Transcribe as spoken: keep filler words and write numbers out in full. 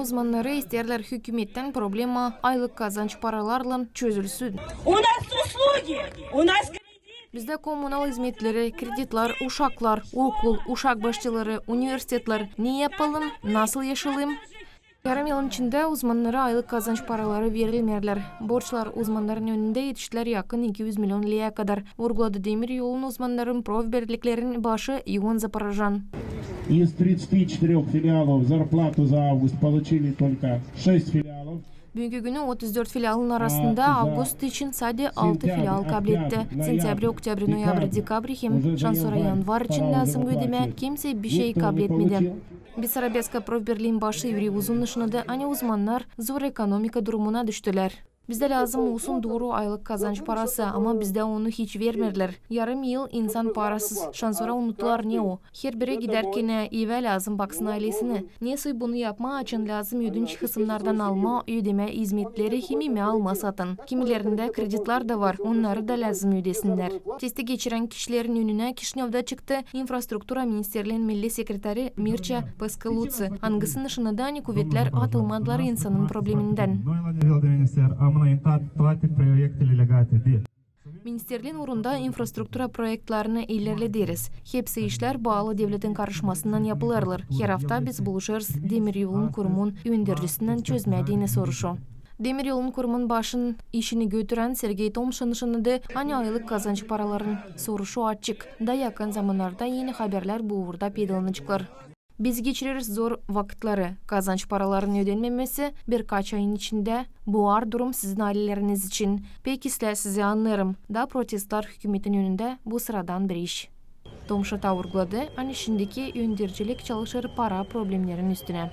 Uzmannarı isteerlär hükümettän problema aylık kazanç paralarlan çözülsün. У нас услуги, у нас кредит. Bizdä kommunal izmetleri, kreditlar, uşaklar, okul, uşak başçaları, universitetler. Ne yapalım, nasıl yaşalalım? Yarım yılın içindä uzmannara aylık kazanç paraları verilmeerlär. Borçlar uzmannarın önündä etiştilär yakın iki üz million leä kadar, vurguladı Demir yolun uzmannarın prof birliklerin başı İon Zaporajan. Из тридцати четырёх филиалов зарплату за август получили только шесть филиалов. Büünkü günü otuz dört filialın arasında avgust için sade altı filial kabletti. Sentäbri, oktäbri, noyabri, dekabri hem şansora yanvar için lääzım ödemää kimsey bişey kabletmedi. Bessarabieska prof birliin başı İvri Uzun şınadı, ani uzmannar zor ekonomika durumuna düştülär. Bizdä lääzım olsun dooru aylık kazanç parası, ama bizdä onu hiç vermeerlär. Yarım yıl insan parasız, şansora unutular, ne o. Herbiri gidärkenä evä lääzım baksın aylesini. Nesoy bunu yapmaa, açan lääzım ödünç hısımnardan almaa, ödemää izmetleri hem imää almaa satın. Kimilerindä kreditlar da var, onnarı da lääzım ödesinnär. Testi geçirän kişilerin önünä Kişinövda çıktı infrastruktura ministerliin milli sekreteri Mirça Paskaluţi, angısı şınadı, ani kuvetlär atılmadılar insanın problemindän. Ministerliin uurunda infrastruktura proektlerini ilerlederiz. Hepsi işlär baalı devletin karışmasından yapılêrlar. Her afta biz buluşêrız Demir yolun kurumun öndercisindän çözmää deyni soruşu. Demir yolun kurumun başın işini götürän Sergey Tomşin şınadı, ani aylık kazanç paraların soruşu açık. Da yakın zamannarda eni haberlär bu uurda peydalanaceklar. Biz geçireriz zor vakıtları. Kazanç paraların ödenmemesi birkaç ayın içindä boğar durum sizin aileleriniz için. Pek islää sizi annêêrım. Da protestlar hükümetin önündä bu sıradan bir iş. Tomşin vurguladı, ani şindiki öndercilik çalışêr para problemlerin üstünä.